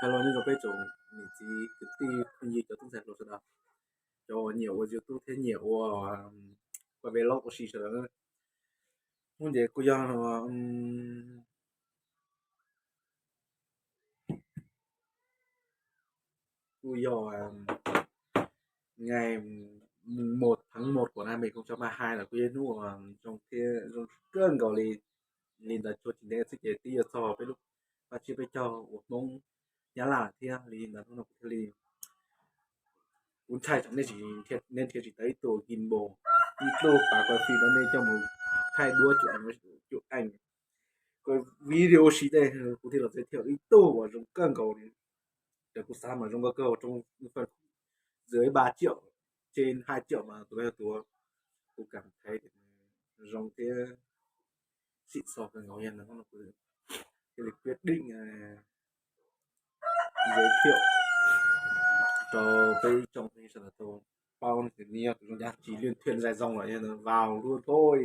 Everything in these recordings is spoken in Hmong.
Hello, nyob zoo peb tsoom niam txiv kwv tij phooj ywg cov tub ntxhais hluas sawv daws, cov uas nyiam ua YouTube thiab nyiam ua, ua vlog ua si sawv daws. Hnub ntawd kuj yog, kuj yog ngày mùng một tháng một của năm hai nghìn không trăm hai mươi hai lawm, kuj yog hnub uas zoo thiab zoo kawg nkaus li. Li ntawd tsuas tsis ntev xwb ces twb yuav txog peb lub paj tsiab peb caug uas Hmoob Nyab Laj thiab. Li ntawd hnub no kuv thiaj li, kuv ntshai tsam nej tsis, nej nrhiav tsis tau ib tug gimbal, ib tug pas kos fim rau nej coj mus thaij duab cuj eej, kuv video si tej, kuv thiaj los txais thiaj ib tug uas zoo kawg nkaus li. Ces kuv xav mas zoo nkauj kawg, trong phần dưới ba triệu, trên hai triệu mà tụi bay tuav, kuv cảm thấy zoo thiab xịn sò kawg nkaus. Yog ntawd thiaj li quyết định giới thiệu rau peb ib tsoom phooj ywg sawv daws tau paub, nws yog tus zoo cas, chỉ luyên thuyên dài dòng lawm, yog ntawd vào luôn thôi.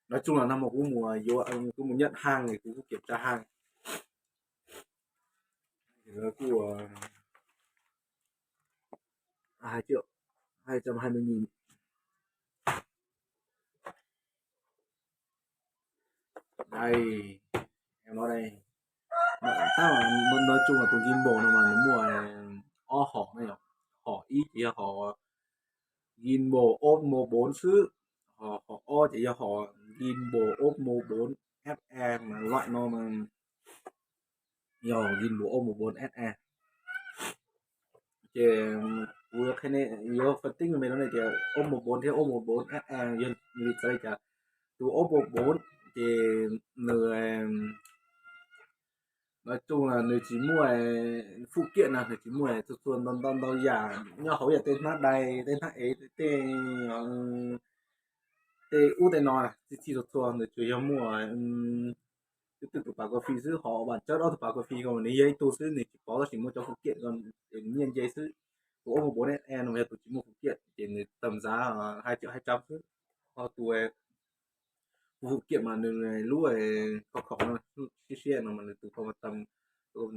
Nói chung là năm nào kuv mus yuav, kuv mus nhận hàng thì kuv cũng kiểm tra hàng. Thì nó cũng hai triệu hai trăm hai mươi nghìn. Đây, em nói đây. Tab nói chung là tus gimbal no mas nws muaj ob hom ne yom. Hom ib ces yog hom gimbal Osmo bốn xwb, hom ob ces yog hom gimbal Osmo bốn S E mà loại no mà yog gimbal Osmo bốn S E. Ces kuv yuav qhia nej, yuav phân tích me me rau nej tias Osmo bốn thiab Osmo bốn S E yog li txawv li cas. Tus Osmo bốn ces nws, nói chung là nws tsis muaj phụ kiện na, nws tsis muaj txhua txhua ntau ntau yam nyob hauv, yam tej hnab dai, tej hnab ev, tej, tej ub tej no, txhij txhij txhua txhua, nws tsuas yog muaj ib tug pas kos fim xwb, ho bản chất ob tug pas kos fim ko nws yog ib tug xwb, nws tsis pov, tab sis muaj cov phụ kiện ko nyiaj nce xwb. Tus Osmo bốn S E no mas yog tus tsis muaj phụ kiện ces nws tầm giá hai triệu hai trăm xwb. Ho tus muaj phụ kiện mas nws lub khau khau no, siab siab no mas nws tus ko mas tầm, kuv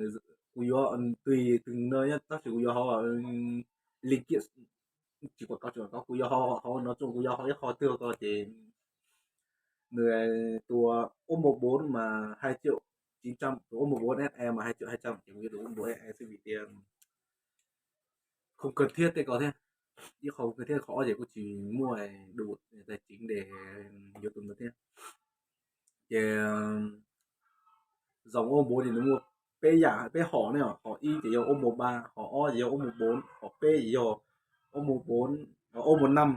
yuav tùy từng nơi, tab sis kuv yuav hauv linh kiện, tsis quảng cáo, tsis quảng cáo, kuv yuav hauv no, kuv yuav hauv ib qho twg ko ces nws, tus Osmo bốn mas hai triệu chín trăm, tus Osmo bốn S E mas hai triệu hai trăm, ces kuv yuav tus Osmo bốn S E xwb vim tias không cần thiết tej ko thiab. Ib qho không cần thiết, qhov ob ces kuj tsis muaj đủ tài chính để yuav tus ntawd thiab. Ces dòng Osmo bốn ces nws muaj peb yam, peb hom ne, hom ib ces yog Osmo ba, hom ob ces yog Osmo bốn, hom peb ces yog Osmo bốn, Osmo năm.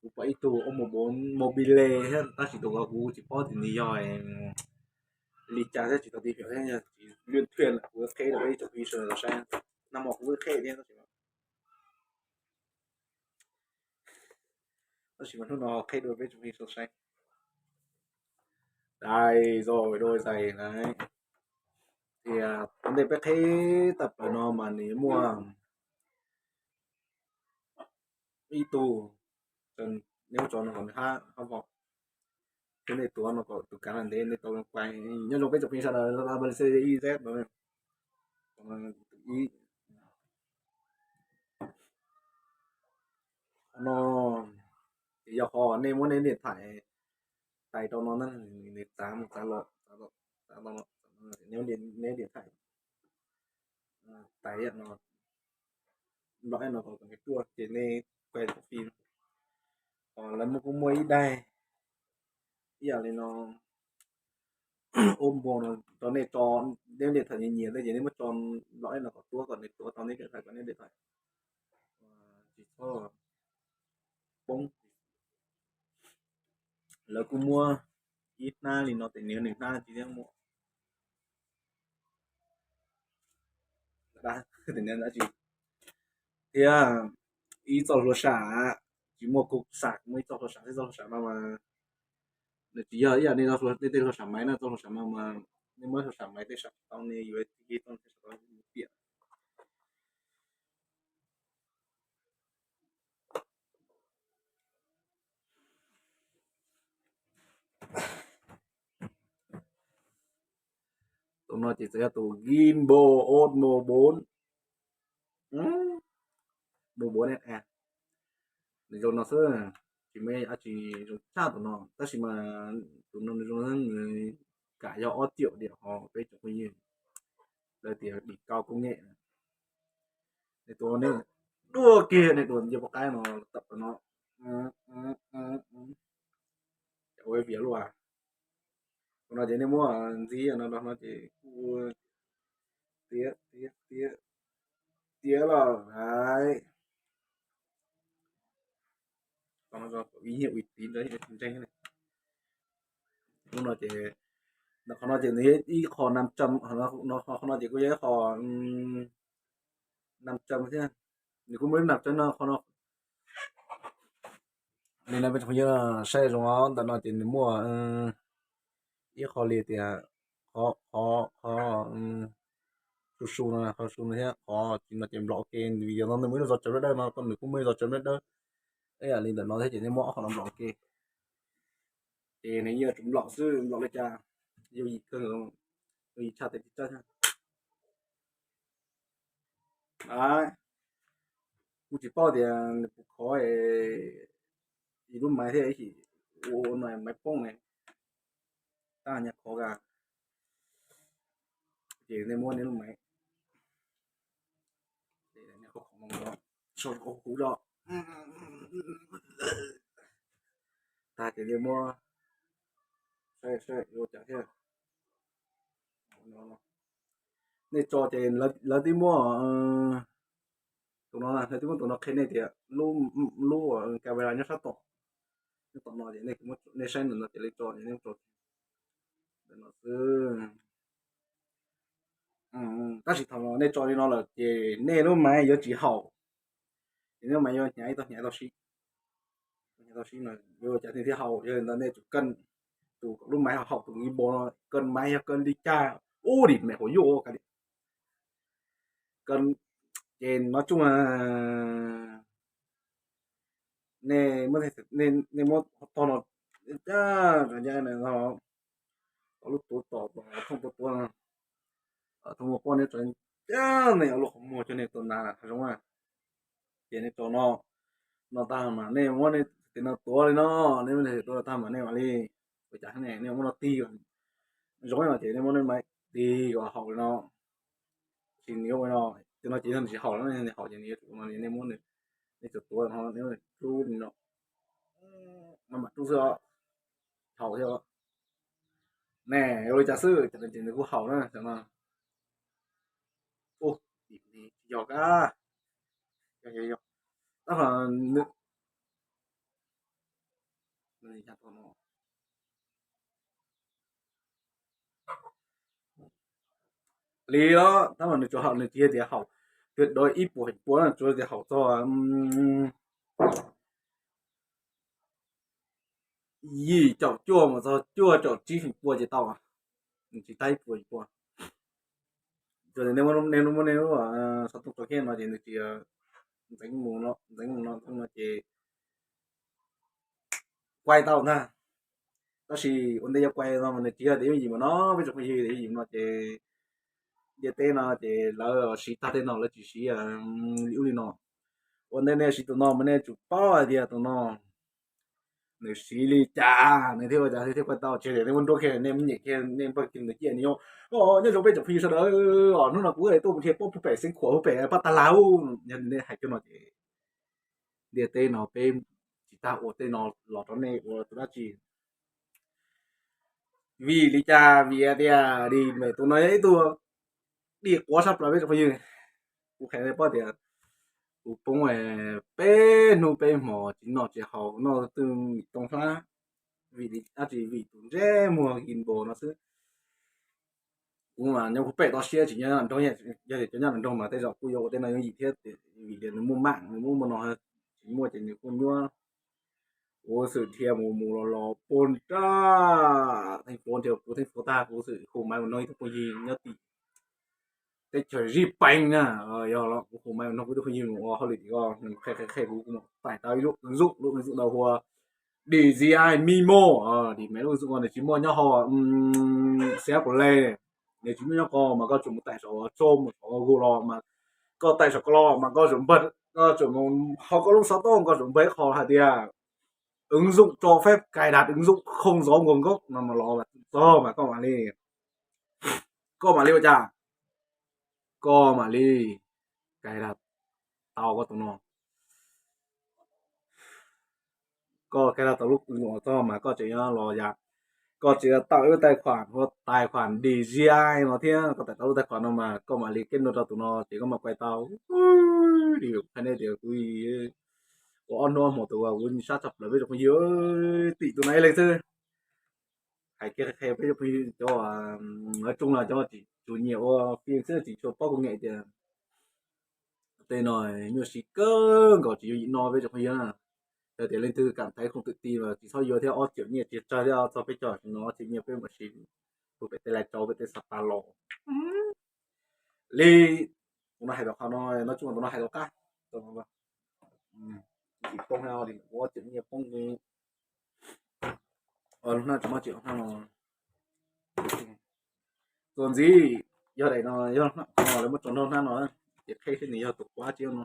Kuv pom ib tug Osmo bốn mobile thiab, tab sis tus ko kuv tsis paub tias nws yog li cas thiab, tsis tau tìm hiểu thiab, tsis luyên thuyên, kuv qhia rau peb ib tsoom phooj ywg sawv daws tau saib. Nag hmo kuv qhia thiab, tab sis mas hnub no qhia rau peb ib tsoom phooj ywg sawv daws saib. Đây rồi, đôi giày này. Thì ua ntej peb qhia tag plaws no mas nws muaj ib tug, neb muab tso no kom nws hab hab vau, thiab nej tuav no kom tus kav ntev ntev nej tau quaj. Nyob zoo peb tsoom phooj ywg sawv daws, Malaysia ib Z no, ib no, ces yog qhov nej muab nej điện thoại tais rau no na, nws txav mus txav los, txav los, txav los, neb điện thoại tais no, nplom no kom nws tuaj ces nej quaj cov fim. Lawv muaj, kuj muaj ib daig ib yam li no, ua npua no rau nej tso, neb điện thoại nyias nyias tej ces neb muab tso nplom no kom tuab kom nws tuav tau neb điện thoại, kom neb điện thoại tsis txhob poob. Lawv kuj muab ib hnab li no, tes nws, nws hnab tsis thiab muaj thiab ib txoj hlua sam, tsis muaj kuv sam, muaj ib txoj hlua sam, ib txoj hlua sam no mas nws tsis yog ib yam nej tej hlua sam maiv na, txoj hlua sam no mas nej muab hlua sam maiv tej sam tsis tau, nej yuav ib txoj tej sam tau piam. No ces txawm yog tus Gimbal Osmo bốn, Osmo bốn S E. Nws zoo no xwb, tsis muaj dab tsi zoo tshaj tus no, tab sis mas tus no nws zoo, nws kam yog ob triệu điểm ho peb tsoom phooj ywg, lawv tias đỉnh cao công nghệ. Nws tus ne, dua kiag nej tus nce pov qaib no, tawm no, ua vias luaj. Tus no ces nej muab ntxiv no no ces kuj tiav tiav tiav tiav lawm. Ib yam uy tín ntseeg. Lub no ces, qhov no ces nws ib qho năm trăm, qhov no ces kuj yog ib qho năm trăm thiab, nws kuj muaj ib năm trăm no qhov no. Li no peb tsoom phooj ywg saib zoo ntawm no ces nws muaj ib qho li tias qhov, qhov, qhov su su no, qhov su no thiab qhov tsis no ces nplom ok, vim yog no nws muaj ib lub zov tsawv dawb dawb no, nws kuj muaj ib zov tsawv dawb dawb ib yam li ntawm no thiab ces nej muab ob qho no nplom ok. Ces nws yeej yuav tsum nplom xwb, nplom li cas yooj yim kawg, yooj yim tshaj tes tsis txawj thiab. Kuj tsis paub tias nws puas khov, ib lub maiv thiab ib chim ua no maiv poob ne, tab nyaj khov ka. Ces nej muab nej lub maiv sau huv los tag ces nej muab, ua cas thiab. Nej tso ces lawv twb muab tus no, lawv twb muab tus no qhia nej tias lub camera nyob sab tom, nyob tom no ces nej saib ntawm no ces lawv tso ces nej tso ntawm no xwb. Tab sis thaum nej tso li no lawm ces nej lub maiv yuav tsis haum, ces nej lub maiv yuav hnyav ib tog hnyav tau sib, hnyav tau sib no yuav ua cas nej thiaj haum. Yog li ntawd nej tsum kawj tus kom lub maiv haum, tus gimbal no kawj maiv yog kawj li cas ub dim mem hauv yuj ua ka li kawj. Ces nói chung nej, nej muab tog no, cov lub tuav tom, thooj tuav tuav no, thooj muag pob, nej tso, nej ua lub qhov muag coj nej tua nas zoo. Ces nej tso no, no tag mas nej muab nej tus no tuav li no, nej muab nej tus tuav tag mas nej mam li, ua cas nej muab no tig zoo no ces nej muab nej maiv tig kom haum li no. Tab sis nws yuav ua no, tus no ces yog nws tsis haum, nws haum ces nws yuav tsum no, nej muab, nej tsum tuav no, nej rub li no, no mam rub xwb os, haum thiab. Ne, ua li cas xwb, cov no ces nws kuj haum na, cov no. Ub, tsis yog kab, yog, yog, yog, tab li os, tab mas nws tsuas haum, nws tsis yog tias haum tuyệt đối ib puas feem pua, tsuas tias haum txog yim caum cuaj mus txog cuaj caum tsib feem pua ces tau, nws tsis tag ib puas feem pua. Tsuas tias nej muab nej lub xov tooj tso kiag no ces nws tsis ntxeev mus no, ntxeev mus no, ntxeev no ces quay tau ntag. Tab sis ua ntej yuav quay no mas nws tsis yog tias yooj yim mus no, peb tsoom phooj ywg, tias yooj yim no ces ntiaj teb no ces lawv siv tag tej no, lawv tsis siv li ub li no. Ua ntej nej siv tus no mas nej tsum paub hais tias tus no nws siv li cas nws thiaj ua cas thiaj quay tau, tsis yog tias nej muab nruab kiag nej muab nyem kiag nej npaj kiag nws ciaj nws nyob, nyob zoo peb tsoom phooj ywg sawv daws os, hnub no kuv tuaj mus dhia pob puag pem Xeev Khuam puag pem Paj Tag Las, yog nej hais cov no ces ntiaj teb no peb tsis tas ua tej no los rau nej ua tus dab tsi. Vim li cas? Vim tias li tus no yog ib tug dib quav sab plaws peb tsoom phooj ywg. Kuv qhia nej paub tias kuv poob peb hnub peb hmo tsis noj tsis haus, noj twb me tooj hlab, vim li dab tsi? Vim tus ntsej muag gimbal no xwb. Kuv mas nyob kuv pem toj siab tsis nyob nroog, yog tias cov nyob nroog mas tej zaum kuj yuav ua tej no yooj yim thiab, vim tias nws muaj maj, nws muaj muaj no, tsis muaj ces nws kuj nyuaj. Kuv xwm dhia mus mus los los puag nram theej puav, dhia puag theej puav tag kuv xwm hu maiv mus nrog ib tug phooj ywg nyob tim teb chaws Zij Pees na, yog los kuv hu maiv mus nrog kuv ib tug phooj ywg mus ua hauj lwm tim ko, nws qhia qhia qhia kuv, kuv mam tais tau ib lub ứng dụng, lub ứng dụng no hu ua DJI Mimo, DJI Mimo lub ứng dụng no nws tsis muaj nyob hauv Seattle. nws tsis muaj nyob ko mas koj tsuas mus taim saum tso mus saum Google los mas koj taim saum ko los mas koj tsuas npaj, koj tsuas mus hauv koj lub xov tooj koj tsuas npaj qhov hais tias ứng dụng cho phép cài đặt ứng dụng không rõ nguồn gốc no mas los txog mas koj mam li, koj mam li ua cas, koj mam li cài đặt tau koj tus no. Koj cài đặt tau lub ứng dụng txog mas koj tseem yuav los yam, koj tseem yuav tạo ib lub tài khoản hu tài khoản DJI no thiab koj tải tau lub tài khoản no mas koj mam li kết nối rau tus no ces koj mam quay tau. Li qhia nej tias kuv ua ob hnub ob hmo tus kuv sab tshaj plaws peb tsoom phooj ywg, tim tus no ib leeg xwb. Hais kiag qhia peb tsoom phooj ywg cov, nói chung là cov tsis tshua nyiam ua phim xwb tsis tshua paub công nghệ tias tej no nyuaj siv kawg nkaus tsis yooj yim no peb tsoom phooj ywg na. Yog tias leej twg cảm thấy không tự tin mas tsis txhob yuav thiab, ob triệu nyiaj tsis tsawg thiab, txog peb caug no ob triệu nyiaj peb mam siv, pem tej live show pem tej sapa los li. Tus no hais tau qhov no, nói chung là tus no hais tau qab, tsis poob, ob triệu nyiaj poob. Lub hnab tsis muaj tsis hnab no. Txuas ntxiv, yog daim no yog hnab no lawv muab tso nrog hnab no, ces qhia seb nws yog tus kuab tsis yog no.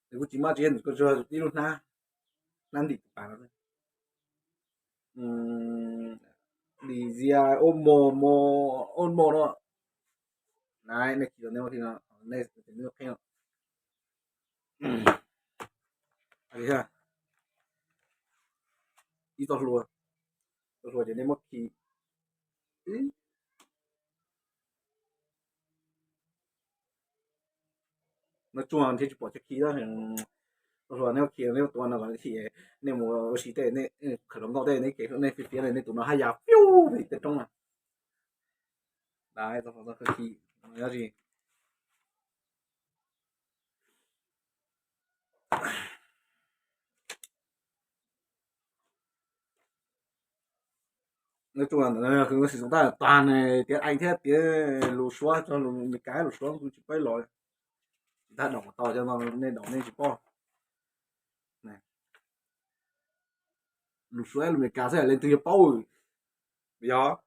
Nws kuj tsis muaj tsis yog, nws kuj tsuas ib lub hnab, hnab ntim tus pas no. DJI Osmo, Osmo no. Nai, nej kis los nej ua li no, nej qheb no. Ib txoj hlua, txoj hlua ces nej muab khi. Nói chung thiab tsis pom cov khi, txoj hlua nej muab khi, nej muab tua no kom khi, nej mus ua si tej, nej khawm hluas nkauj tej, nej kev nej fiab fiab nej tus no haj yam fiu li tej roob na. Dai, txoj hlua txoj khi, yog tsis Nói chung là ntawm no kuv sử dụng tag toàn titiếng Anh thiab tias lus Suav, tso lus Meskas lus Suav kuv tsis paub los. Tsis tas đọc tau cho no nej đọc nej tsis paub. Lus Suav lus Meskas xwb leej twg yuav paub. Yog,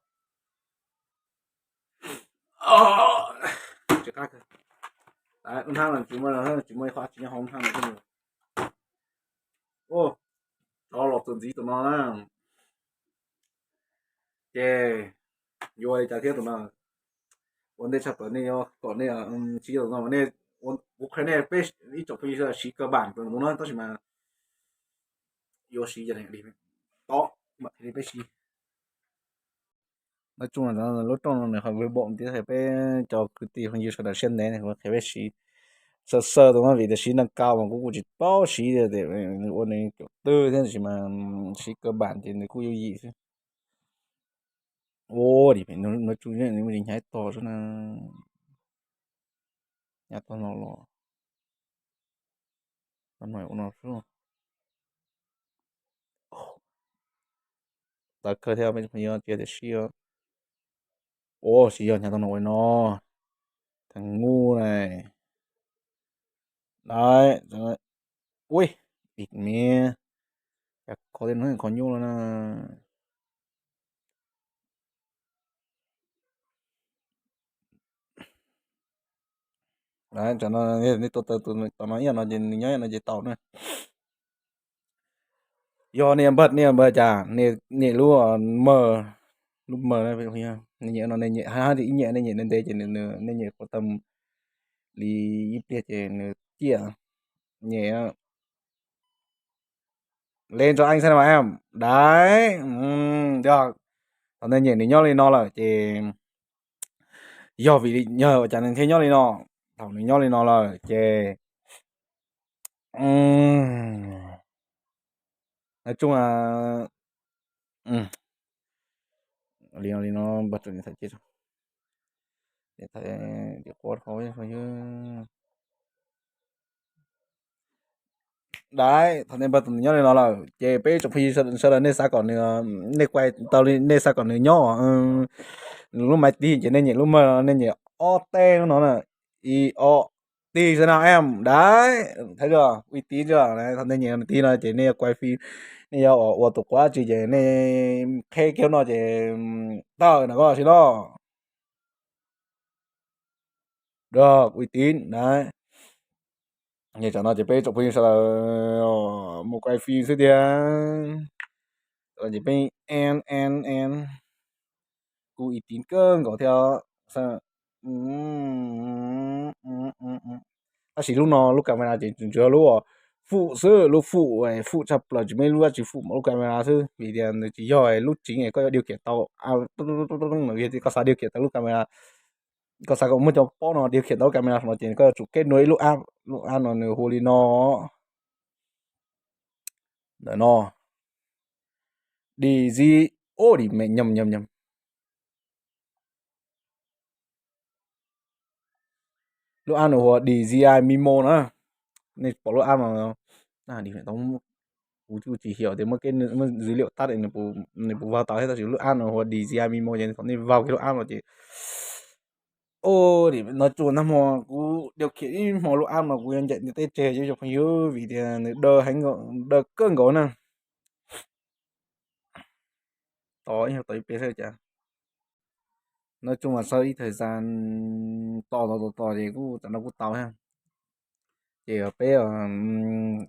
tsis qab, lub hnab no tsis muaj, tsis muaj ib qho tsis nyob hauv lub hnab no. Tsov los txuas ntxiv tus no na. Ces yuav ua li cas thiab tus no? Ua ntej tshaj plaws nej yuav kom nej siv tus no, nej, kuv qhia nej peb ib tsoom phooj ywg siv cơ bản tus no tab sis mas yuav siv yog li tob mam qhia peb siv. Nói chung là lub rooj no nws ho vwg npaum tias peb cov kwv tij phooj ywg sawv daws siab ntev ne, kuv qhia peb siv xaw xaw tus no vim tias siv nws kaus mas kuv kuj tsis paub siv tias ua nws caum twg thiab, tab sis mas siv cơ bản ces nws kuj yooj yim xwb. Ua li pem no tsuj nws mus hnyav ib tog xwb na. Hnyav tog no los, tog no ua no xwb. Tawv kawg thiab peb cov phooj ywg, tias tiam sis, ua tsis yog hnyav tog no ua no, theej nub na. Ui, ib miv, cas kho tej no kho nyuj lawm na. Tam no nej tua tau tus tom no ib yam no ces nws nyob ib yam no ces tau na. Yog nej npaj, nej npaj cas, nej lub mawg, lub mawg, nej nyem no, nej nyem hab ib nyem, nej nyem ntev ntev ces nej nyem kom tau li ib pliag ces nws ciaj, nyem. Lees rau Anh xem nào em. Đấy, yog thaum nej nyem nws nyob li no lawm ces, yog vim li, yog ua cas nws thiaj nyob li no? Thaum nws nyob li no lawm ces, nói chung là, li no, li no npaj tus điện thoại, điện thoại của con. Đấy, thaum nej npaj tus nws nyob li no lawm ces peb tsoom phooj ywg sawv daws nej xav kom nws, nej quay tau li nej xav kom nws nyob lub maiv tig ces nej nyem lub mawg, nej nyem ob teg lub no na. ib ob, tig xwb no em, dab, thab uy tiv, thaum nej nyiam tig no ces nej yuav kuai fim, nej yuav ua tus quab tsi ces nej qheb kiag no ces tawm no ko si no. Dog uy tiv na. Tam no ces peb tsoom phooj ywg sawv daws mus kuai fim xwb tiag. Tam no ces peb en en en, kuj uy tiv kawg nkaus thiab. Tab sis lub no lub camera ces tsuas yog lub fum xwb, lub fum, fum tshaj plaws, tsis muaj ib lub dab tsi fum mas lub camera xwb, vim tias nws tsis yog lub tsev koj yuav điều khiển tau, koj xav điều khiển tau lub camera, koj xav kom muaj cov pob no điều khiển tau lub camera no ces koj yuav tsum kết nối ib lub app, lub app no nws hu li no. Ntawm no, DJI, ua li me nyom nyom nyom. Lub app no hu ua DJI Mimo na. Nej pom lub app no, kuv tsis xav tias muaj dữ liệu tắt, nws puas vau tau thiab, tab sis lub app no hu ua DJI Mimo ces thaum nej vau kiag lub app no ces, ua li no tsuas nag hmo kuv điều khiển ib hmo lub app no kuv yuav ncaim ntiaj teb tseg cov phooj ywg, vim tias nws daw heev, daw kawg nkaus na. Tos ib pliag saib cas. Nói chung mas sau ib thời gian tos tos tos tos ces kuj tam no kuj tau thiab. Ces peb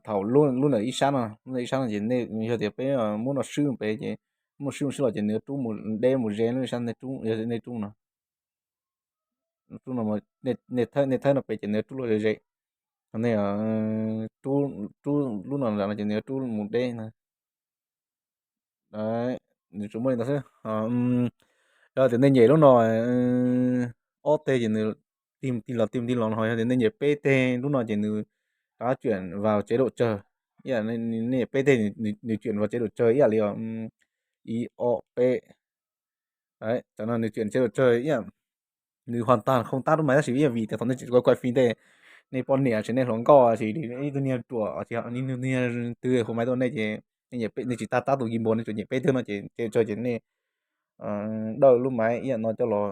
thaum lub ntawm ib sab no, lub ntawm ib sab no ces nej yog tias peb muab no swb pem ces, muab no swb no swb los ces nws yuav rub mus deb mus ze lub sab, yog nej rub no, nej thawb no pem ces nws yuav rub los ze ze. Nej rub lub no los ces nws yuav rub mus deb na. Nws tsuas muaj li ntawd xwb. Yog tias nej nyem lub no ob teg ces nws tig los tig los no, yog tias nej nyem peb teg lub no ces nws rov qab chuyển vào chế độ chờ. Ib yam, nej nyem peb teg nws chuyển vào chế độ chờ ib yam li ib ob peb. Tam no nws chuyển chế độ chờ ib yam, nws hoàn toàn không tắt lub máy tab sis ib yam vim tias thaum nej tsis kuaj kuaj fim tej, nej poj niam tsis, nej hluas nkauj tsis, ib tug niag ruam tsis, ib tug niag twg hu máy tuaj nej ces nej tsis tau tab tus gimbal, nej tsuas nyem peb teg no ces ces ces nej dawj lub máy ib yam no coj los,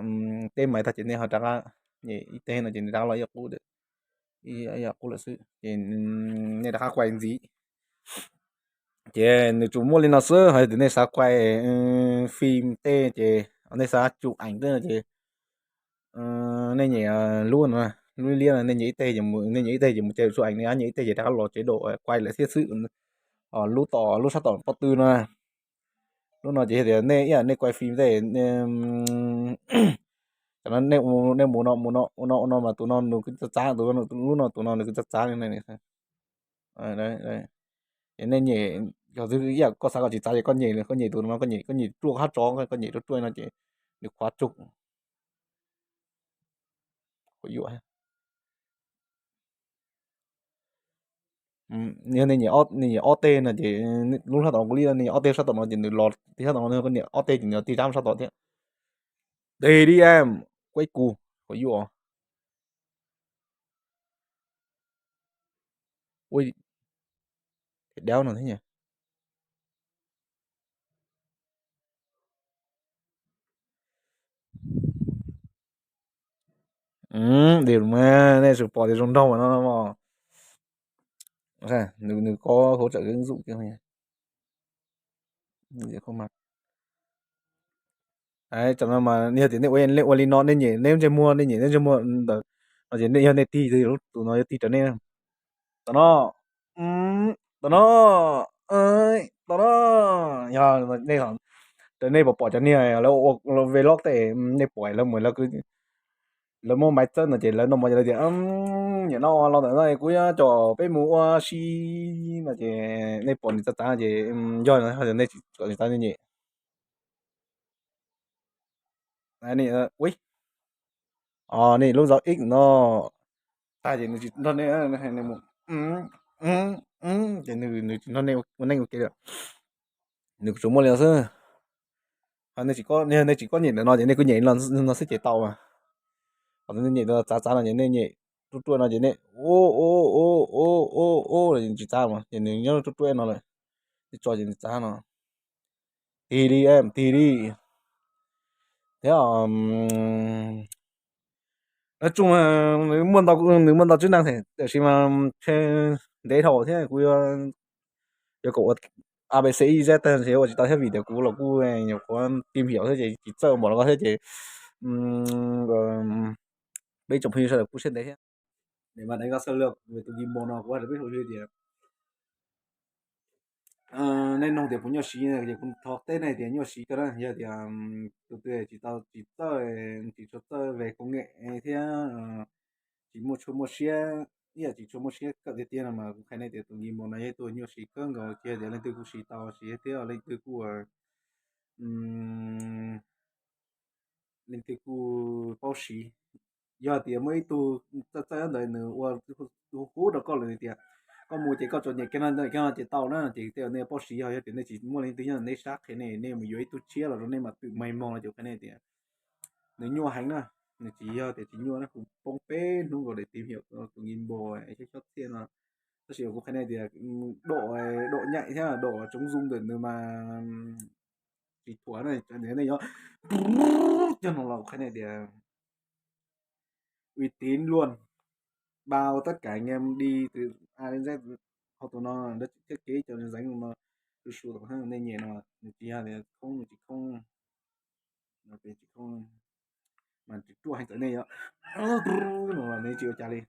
teb máy tag ces nej ho rov qab nyem ib teg no ces nws rov qab los ib yam qub lawm xwb ces nej rov qab kuaj ntxiv. Ces nws tsuas muaj li no xwb, hos tias nej xav kuaj fim tej ces, nej xav chụp ảnh tej no ces nej nyem lub no, lub liab no, nej nyem ib teg ces, nej nyem ib teg ces mus chế độ chụp ảnh, nej nyem ib teg ces rov qab los chế độ quay lawm thiab xwb. Lub tom, lub sab tom pob tw no, lub no ces yog tias nej ib yam nej kuaj fim tej, tam no nej mus no, mus no, ua no ua no mas tus no nws kuj txav txav, tus lub no tus no nws kuj txav txav li ne. Ces nej nyem, yog ib yam koj xav kom tsis txav ces koj nyem, koj nyem tus no, koj nyem ruaj ruaj hab tsov, koj nyem ruaj ruaj no ces nws khuav tsug. Yog nej nyem ob teg no ces, lub sab tom no kuv li, nej nyem ob teg sab tom no ces nws los tig sab tom no, koj nyem ob teg ces nws tig rab sab tom thiab. Tig li em, kuj kuj, khuv yuj. Ui, dab no thiab. Di mas nej su pom tias zoo nraug no, nws có hỗ trợ ứng dụng kiag. Tam no mas yog tias nej ua li no, nej nyem nej ntsej muag, nej nyem nej ntsej muag ntawd no ces yog nej tig, tus no yuav tig rau nej. Tam no, tam no, tam no, yog nej, nej pom pom cov niag lawv ua vlog tej, nej pom lawv mus, lawv muab maiv txawb no ces lawv noj mov ces lawv tias, nim no los ntawm no kuv yuav coj peb mus ua si no ces nej pom nws txav txav ces yog no nej tsis txav nej nyem. Nej lub zau ib no tag ces nws tsis nrog nej, ces nws tsis nrog nej ua neej ua ke lawm. Nws tsuas muaj li no xwb. Nej tsis, nej tsis kob nyem ntawm no ces nej kuj nyem no xwb ces tau mas. Qhov nej nyem txav txav no ces nej nyem ruaj ruaj no ces nej u u u u u u tsis txav mas ces nws nyob ruaj ruaj no lawm. Nej tso ces nws txav no. Tig li, tig li. Thiab Nws muaj ntau, nws muaj ntau chức năng thiab, tiam sis mas ntev dhau thiab kuv yuav kom ua A B C Y Z tag nrho ua tsis tau thiab vim tias kuv los kuj nyuam qhuav tìm hiểu thiab ces tsis txawj npaum li koj thiab ces peb tsoom phooj ywg sawv daws kuj siab ntev thiab. Mas dais koj xav lwm tus gimbal no kuv hais rau peb tsoom phooj ywg tias nej nug tias puas nyuaj siv ces kuv thov teb nej tias nyuaj siv kawg na. Yog tias tus twg tsis tau, tsis txawj, tsis tshua txawj về công nghệ thiab tsis muaj tshua muaj siab, ib yam tsis tshua muaj siab kawm tiag tiag no mas kuv qhia nej tias tus gimbal no yog ib tug nyuaj siv kawg nkaus, ces yog tias leej twg kuj siv tau siv thiab leej twg kuj leej twg kuj paub siv. Yog tias muaj ib tug txawj txawj ntawd nws ua hu rau koj lawm tias koj mus ces koj tsuas nyem kiag no kiag no ces tau na, ces tej zaum nej paub siv. Yog, yog tias nej tsis muaj leej twg nyob nej sab qhia nej, nej mus yuav ib tug tshiab los rau nej mam twm mag mog no ces kuv qhia nej tias nws nyuaj heev na. Nws tsis yog tias tsis nyuaj na, kuv poob peb hnub nkaus để tìm hiểu tus gimbal xyob txhiaj no. Tab sis kuv qhia nej tias dom, dom nyaim thiab dom chống rung ntawm nws mas tsis thuam na. Nej yuav cog no los kuv qhia nej tias uy tín luôn, bao tất cả anh em đi từ A đến Z. Hauv tus no lawv tsis thiết kế cho nên giống no, su su tom nej nyem no nws tsis yog tias khoob, nws tsis khoob, tsis khoob, mas tsis ruaj heev txawm nej yuav no los nej tsis ua cas li,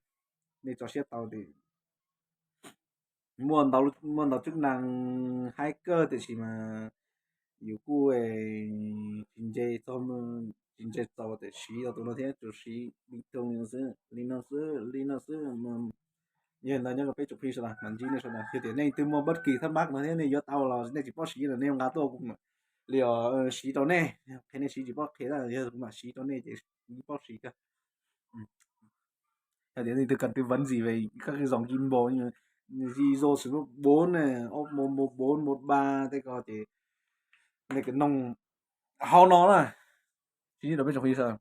nej tso siab tau tias muaj ntau, muaj ntau chức năng haib kawg tiam sis mas yus kuj tsis ntse txaus, tsis ntse txaus tias siv tau tus no thiab, tsuas siv bình thường li no xwb, li no xwb, li no xwb. Yog li ntawd nyob rau peb tsoom phooj ywg sawv daws mas ntsib nej sawv daws, yog tias nej twg muaj bất kỳ thắc mắc no thiab nej yuav tau los nej tsis paub siv los nej nqa tuaj kuv mam li siv rau nej, qhia nej siv tsis paub qhia, yog kuv mam siv rau nej ces kuv paub siv kawg. Yog tias nej twg cần tư vấn gì về các cái dòng gimbal như G Pro Studio bốn này, Osmo Mode bốn, Mode ba tej ko ces nej cứ nug hauv no na. Tsis rau peb tsoom phooj ywg sawv daws.